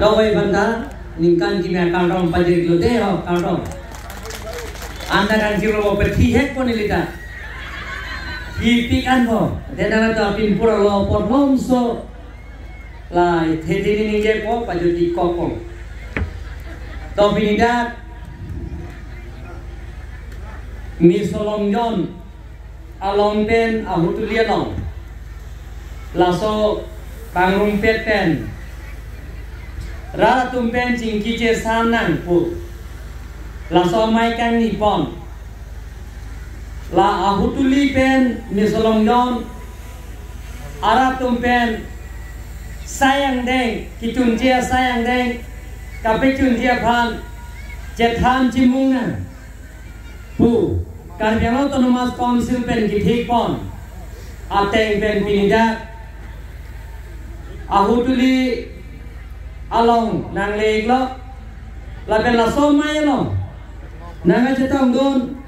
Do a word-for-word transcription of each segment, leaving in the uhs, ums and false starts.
Dawai banta, ningkan kimi akardom pajir lo de ho, kardom. Anta kan kiro pethi hek pon ilita. Hipik an ho. Dena to apin pura lo pot lom so. La, hedi ni ningje ko, pajut di kokong. To pini dak, Miss Solomjon along pen, Ahutuli along. Laso pangrumpet pen. Rat atum pen chingki chesan nang pu. Laso amei kangni pon. La Ahutuli pen Miss Solomjon arat atum pen sai angdeng, kechunche asai angdeng, kapechunche aphan chethan chimung nang pu Karbi Anglong Autonomous Council pen kethik pon ateng pen pini dak Ahutuli along nangle-iklo, lapen laso amei along nangkachetongdun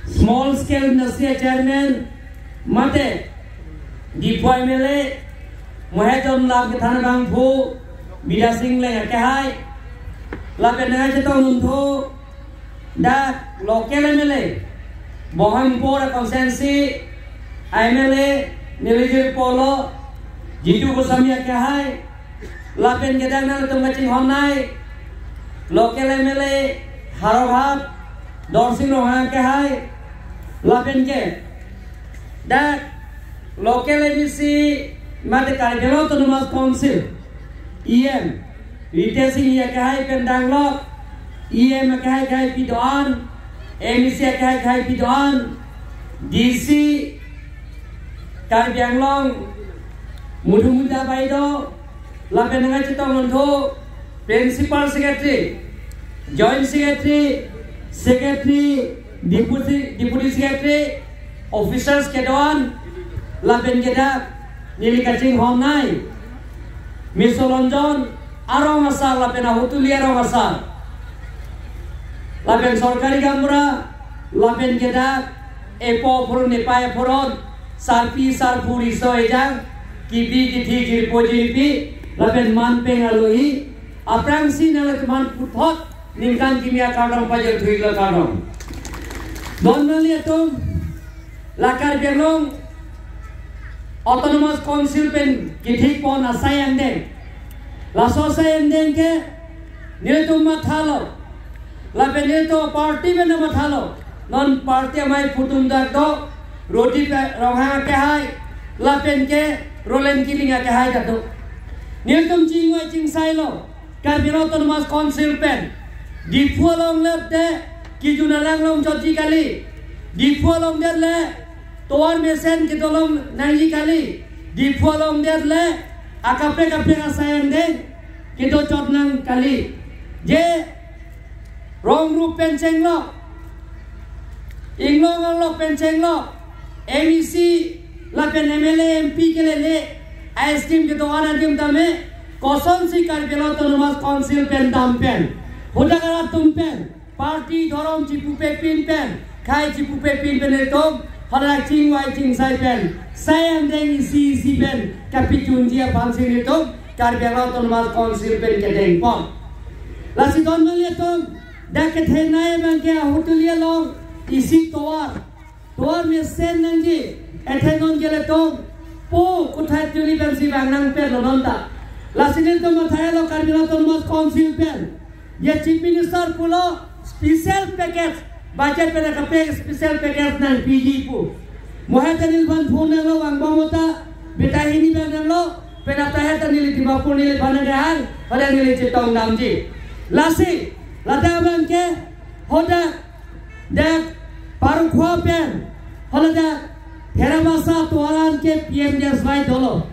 small scale industry chairman mate Diphu M L A, Mohejon Lam kethan abangphu, Bidya Sing Engleng akehai, lapen nangkachetongdun thu dak local M L A, Bohang Pura constituency M L A, neli jirpo lo, Jitu Goswami akehai, lapen ke dak nangtum kachinghon nei, local M L A, Howraghat, Dorsing Ronghang akehai, lapen ke dak local M A C, mate Karbi Anglong Autonomous Council, E M, Ritesh Enghi akehai pen danglo, E M akehai akehai pi do-an, M A C akehai akehai pi do-an, D C Karbi Anglong, Madhumita Baideo, lapen nangkachetongdun thu, Principal Secretary, Joint Secretary, Secretary, Deputy, Deputy Secretary, officers kedo-an, lapen ke dak neli kachinghon nei, Miss Solomjon arong asar lapen Ahutuli arong asar, lapen sorkari gaonbura, lapen ke dak epo aphuron epai aphuron, sarpi sarpo riso ejang, kibi kithi jirpo jirpi, lapen man peng alohi, aphrangsi nanglitum aphan puthot ningkan kimi akardom pajir thu-iklo, kardom. Don nanglitum, la Karbi Anglong Autonomous Council pen kethik pon asai angdeng. Laso asai angdeng ke nelitum mathalo. Lapen nelitum party pen mathalo. Non party amei phutum dak do, Roti pe Ronghang akehai, lapen ke Roland Killing akehai dak do. Nelitum chingvai chingsailo. Karbi Anglong Autonomous Council pen Diphu along le te kejun alang longchotji kali. Diphu along det le tovar mesen kedo long nangji kali. Diphu along det le akaprek kaprek asai angdeng kedochot nang kali. Je rong rup pen chenglo, inglong arlo pen chenglo, M A C lapen M L A, M P kelele, a-scheme kedo-an adim tame, kosonsi Karbi Anglong Autonomous Council pen dam pen, hadak arat atum pen, party dhorom chipupepin pen, khei chipupepin pen nelitum, hadak chingvai chingsai pen, sai angdeng isi isi pen kapechunji aphansi nelitum Karbi Anglong Autonomous Council pen kedeng pon. Lasi don nanglitum, dak kethenei abang ke Ahutuli along isi tovar, tovar mesen nangji, ethe non ke nelitum po kothat juli pensi vang nangpetlo non ta. Lasi nelitum mathailo Karbi Anglong Autonomous Council pen, je Chief Minister pulo special package, budget pen kaprek special package nangpiji pu. Mohe ta neliphan phone nanglo, vangbom ta, beta hini abang nanglo, penap ta he ta neli Dimapur neliphan nangkehang, pada neli chetong damji. Lasi, ladak abang ke, hadak, dak Parkhua pen, haladak Pherabasa tovar an ke P M G S Y dolo.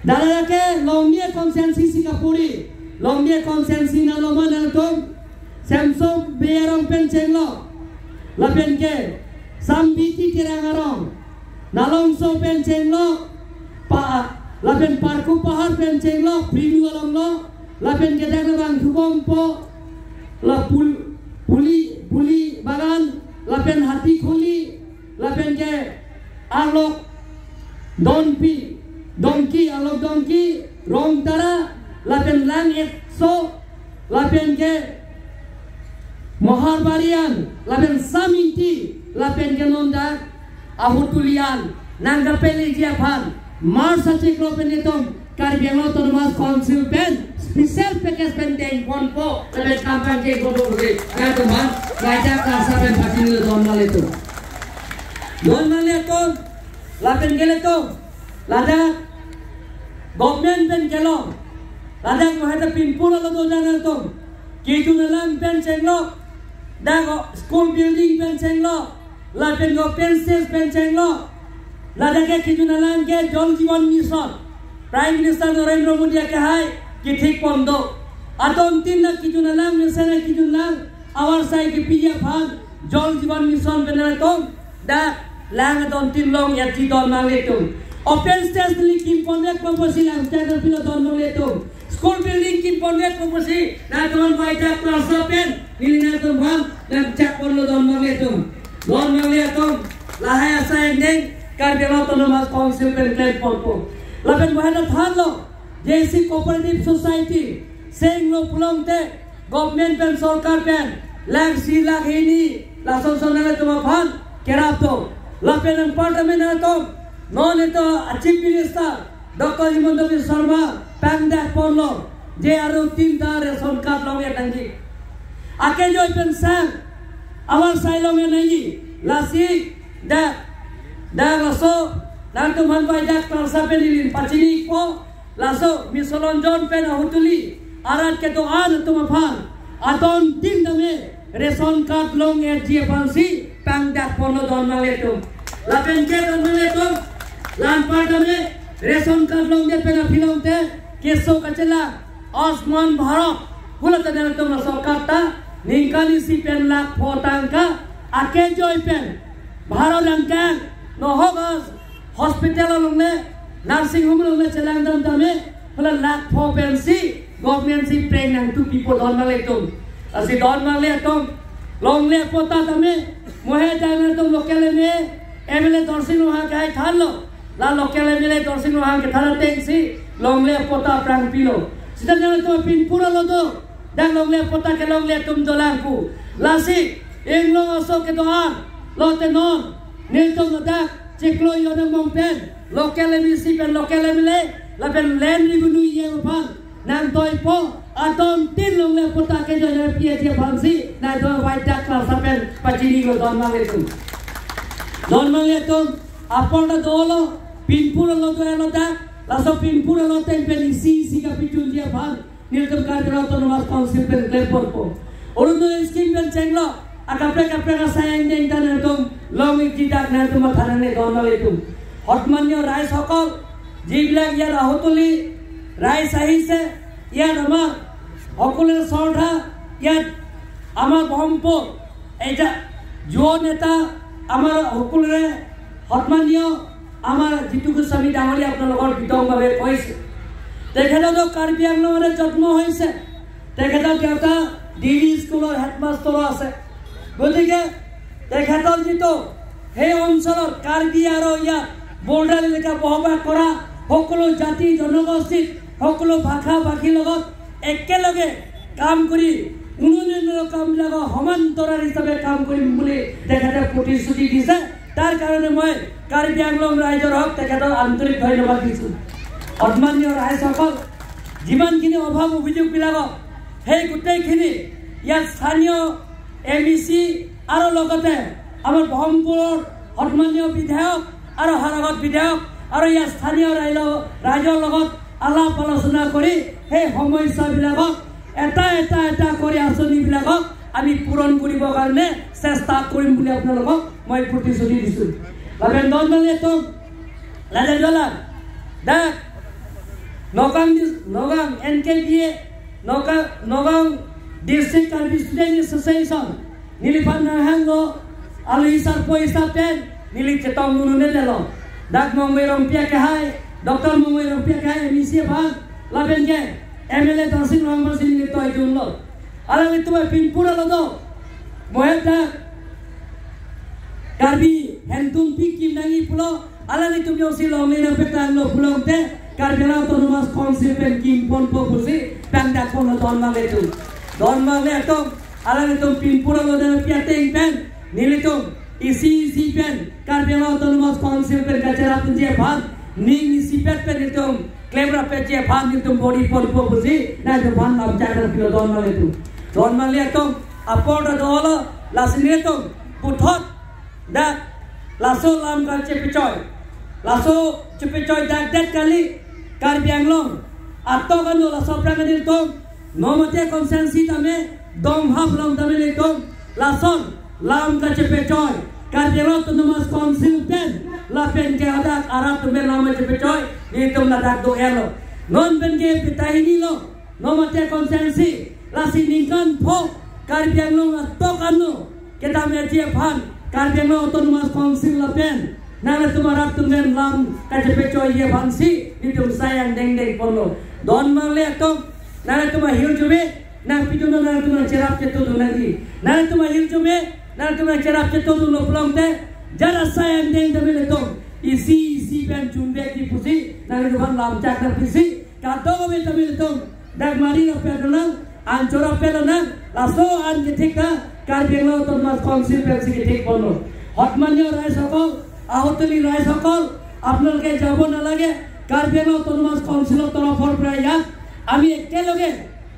Dak lake Longnia constituency si kapuri, Longnia constituency nanglo ma nangtum, Semso Bey arong pen chenglo, lapen ke Sambiti Terang arong, Nalongso pen chenglo, pa, lapen Parku Pahar pen chenglo, Prinu along lo, lapen ke dak abang thubom po, la Pul-, Puli, Puli Bagan, lapen Hatikholi, lapen ke Arlok Donpi, Dongki, Arlok Dongki, Rongtara, lapen Lang-et-so, lapen ke Moharbari an, lapen Sam Ingti, lapen ke non dak Ahutuli an nangkapeleji aphan March achiklo pen itum Karbi Anglong Autonomous Council pen special package pen dengponpo, lapen kam pangkengponpo pu ke nangtum aphan ladak karsa pen pachinilo don nanglitum. Don nanglitum, lapen ke ilitum ladak government pen kelong, ladak mahata pinpur alo do dak nangtum, Kijun alang pen chenglok, dak school building pen chenglok, lapen open stage pen chenglok, ladak ke Kijun alang ke Jal Jeevan Mission, Prime Minister Narendra Modi akehai kethikpon do. Adon tin na Kijun alang, mesen na Kijun alang, avarsai kepiji aphan Jal Jeevan Mission pen nangtum dak lang adon tin long-etji don nanglitum. Open stage neli kimponvekpo pusi lang channel pilo don nanglitum. School building kimponvekpo pusi nangtum aphan ladak karsa pen neli nangtum aphan nangchakponlo don nanglitum. Don nanglitum, lahai asai angdeng Karbi Anglong Autonomous Council pen klemponpo. Lapen bahan thanlo, J C Cooperative Society senglo pulote government pen, sorkar pen lakh isi, lakh hini, lason son nanglitum aphan kerap do. Lapen anparta me nangtum, non itum a Chief Minister Doctor Himanta Biswa Sarma pangdakponlo, je arlo tin ta ration card long-et nangji. Akejoi pen sang avarsai long-et nangji. Lasi dak, dak laso nangtum aphan ladak karsa pen neli pachinilo. Laso Misolonjon pen Ahutuli arat kedo-an atum aphan adon tin tame ration card long-etji aphansi pangdakponlo don nanglitum. Lapen ke don nanglitum, la anparta me ration card longdet pen aphi longte keso kachelang Ayushman Bharat, hula ta nangtum sorkar ta ningkan isi pen lakh pho tangka akejoi pen Bharat angkang nohok as hospital along le, nursing home along le chelangdam tame, hala lakh pho pensi government si preng nangtupipo don nanglitum. Lasi don nanglitum, longle patta tame, mohe dak nangtum local M A, M L A Darsing Ronghang akehai thanlo. La local M L A Darsing Ronghang kethan atengsi longle patta prangpilo. Seta nangtum pinpur alo do, dak longle patta kelongle atum dolang pu. Lasi inglong aso kedo-an lote non nelitum ladak chiklo jon angbong pen local M A C pen local M L A lapen land revenue E M aphan nangtoipo, adon tin longle patta kejoi nangpiji aphansi nangtum ladak karsa pen pachinilo don nanglitum. Don nanglitum, apor ta dolo, pinpur alo do alo dak, laso pinpur alo ateng pen isi isi kapachunji aphan nelitum Karbi Anglong Autonomous Council pen klemponpo. Orunodoi scheme pen chenglok, akaprek kaprek asai angdeng ta nangtum long-etji dak nangtum matha nangne don nanglitum. সন্মানীয় ৰাইজসকল, যিবিলাক ইয়াত আহুতলি ৰাইজ আহিছে, ইয়াত আমাৰ সকলোৰে শ্ৰদ্ধা, ইয়াত আমাৰ ব্ৰহ্মপুৰ, এতিয়া যুৱ নেতা আমাৰ সকলোৰে সন্মানীয় আমাৰ জিতু গোস্বামী ডাঙৰীয়া আপোনালোকৰ বিতংভাৱে কৈছে। তেখেততো কাৰ্বি আংলঙতে জন্ম হৈছে। তেখেতৰ দেউতা ডি ভি স্কুলৰ হেডমাষ্টাৰো আছে। গতিকে তেখেতৰ যিটো সেই অঞ্চলৰ কাৰ্বি আৰু ইয়াত বৰ্ডাৰ এলেকা বসবাস কৰা সকলো জাতি জনগোষ্ঠীত সকলো ভাষা ভাষীৰ লগত একেলগে কাম কৰি উন্নয়নমূলক কামবিলাকৰ সমান্তৰাল হিচাপে কাম কৰিম বুলি তেখেতে প্ৰতিশ্ৰুতি দিছে। তাৰ কাৰণে মই কাৰ্বি আংলং ৰাইজৰ হক তেখেতক আন্তৰিক ধন্যবাদ দিছো। সন্মানীয় ৰাইজসকল, যিমানখিনি অভাৱ অভিযোগবিলাকক সেই গোটেইখিনি ইয়াত স্থানীয় এম ই চি আৰু লগতে আমাৰ ব্ৰহ্মপুৰৰ সন্মানীয় বিধায়ক আৰু হাৰাগত বিধায়ক আৰু ইয়াৰ স্থানীয় ৰাইজ-, ৰাইজৰ লগত আলাপ আলোচনা কৰি সেই সমস্যাবিলাকক এটা এটা এটা কৰি আঁচনিবিলাকক আমি পূৰণ কৰিবৰ কাৰণে চেষ্টা কৰিম বুলি আপোনালোকক মই প্ৰতিশ্ৰুতি দিছো। Lapen don nanglitum, ladak dolang, dak, Nagaon dis-, Nagaon N K B A, Naga-, Nagaon District Karbi Student Association, neliphan nanghanglo, alohi sarpo hisap pen neli chetongdun un-edetlo. Dak Mongmoi Rongpi akehai, Doctor Mongmoi Rongpi akehai M E C aphan, lapen ke M L A Darsing Ronghang aphansi neli toidunlo. Alanglitum pinpur alo do, mohe dak Karbi Hemtunpi kim nangji pulo, alanglitum jongsi longle nangpeklanglo pulote, Karbi Anglong Autonomous Council pen kimponpo pusi pangdakponlo don mangle atum. Don mangle atum, alanglitum pinpura lo dan pi ateng pen nelitum isi isi pen Karbi Anglong Autonomous Council pen kacherapdunji aphan, ning isipet pen nelitum klemrapdunji aphan nelitum bor-iponpo pusi nanglitum aphan lamchak nangpilo don mangle atum. Don mangle atum, apor ta dolo, lasi nelitum puthot dak laso lam kachepechoi, laso chepechoi dakdet kali. Karbi Anglong atok ano laso aphrang nelitum, non mate constituency tame, donghap along tame nelitum lason lam kachepechoi, Karbi Anglong Autonomous Council pen lapen ke hadak arat atum pen lam kachepechoi nelitum ladak do-etlo. Non pen ke peta hini lo, non mate constituency, lasi ningkan pho Karbi Anglong atok ano kedamji aphan Karbi Anglong Autonomous Council lapen nanglitum arat atum pen lam kachepechoiji aphansi nelitum asai angdeng dengponlo. Don mangle atum, nanglitum ahirjume nangpidunlo, nanglitum nangcherap chetudun nangji. Nanglitum ahirjume nangtum nangcherap chetudunlo pulote, jara asai angdeng tame nelitum isi isi pen chunbekji pusi nanglitum aphan lamchak nangpisi, kadokave tame nelitum dak Mari rapet lonang, Anchor rapet lonang, laso an kethek ta Karbi Anglong Autonomous Council pensi kethekponlo. হঠমান্যিয়া ৰাইজসকল, আহুতলী ৰাইজসকল, আপোনালোকে যাব নালাগে। কাৰ্বি আংলং অট'নমাছ কাউন্সিলৰ তৰফৰ পৰা ইয়াত আমি একেলগে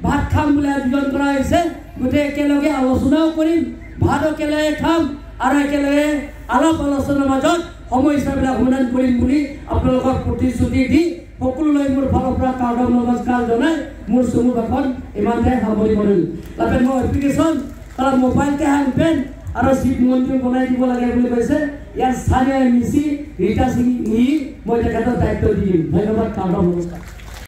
ভাত খাম বুলি আয়োজন কৰা হৈছে। গোটেই একেলগে আলোচনাও কৰিম, ভাত একেলগে খাম আৰু একেলগে আলাপ আলোচনাৰ মাজত সমস্যাবিলাক সমাধান কৰিম বুলি আপোনালোকক প্ৰতিশ্ৰুতি দি সকলোলৈ মোৰ ফালৰ পৰা কাৰ্ডম নমস্কাৰ জনাই মোৰ চমু ভাষণ ইমানতে সামৰণি কৰিলোঁ। Lapen mo application, kalau mobile kehang pen, আৰু চিফ মন্ত্ৰী বনাই দিব লাগে বুলি কৈছে। ইয়াৰ স্থানীয় এম ই চি ৰীতা সিং ই, মই তেখেতক দায়িত্ব দি দিম। ধন্যবাদ, কাৰ্ডম নমস্কাৰ।